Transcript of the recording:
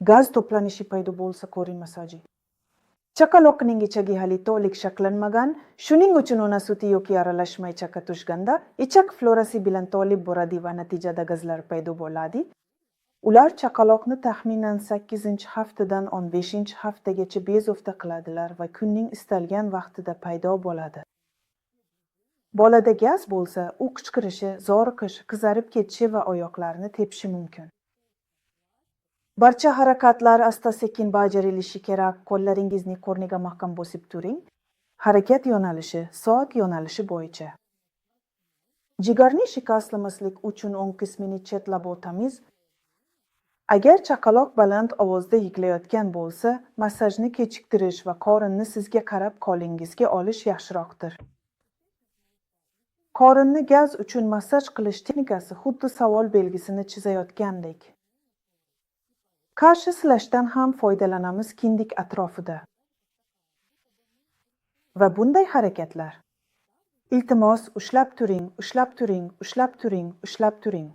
Gaz to'planishi paydo bo'lsa, qorin massaji. Chaqaloqning ichagi hali to'liq shakllanmagan, shuning uchun ona suti yoki aralashma ichakka tushganda, ichak florasi bilan to'lib boradi va natijada gazlar paydo bo'ladi. Ular chaqaloqni taxminan 8-haftadan 15-haftagacha bezovta qiladilar va kunning istalgan vaqtida paydo bo'ladi. Bolada gaz bo'lsa, u qichqirishi, zoriqish, qizarib ketishi va oyoqlarini tepishi mumkin. Barcha harakatlar asta-sekin bajarilishi kerak. Qo'llaringizni qorniga mahkam bosib turing. Harakat yo'nalishi soat yo'nalishi bo'yicha. Jigarni shikastlamaslik uchun o'ng qismini chetlab o'tamiz. Agar chaqaloq baland ovozda yig'layotgan bo'lsa, massajni kechiktirish va qorinni sizga qarab qo'lingizga olish yaxshiroqdir. Qorinni gaz uchun massaj qilish texnikasi xuddi savol belgisini chizayotgandek. Qarshi silashdan ham foydalanamiz kindik atrofida. Va bunday harakatlar. Iltimos, ushlab turing, ushlab turing, ushlab turing, ushlab turing.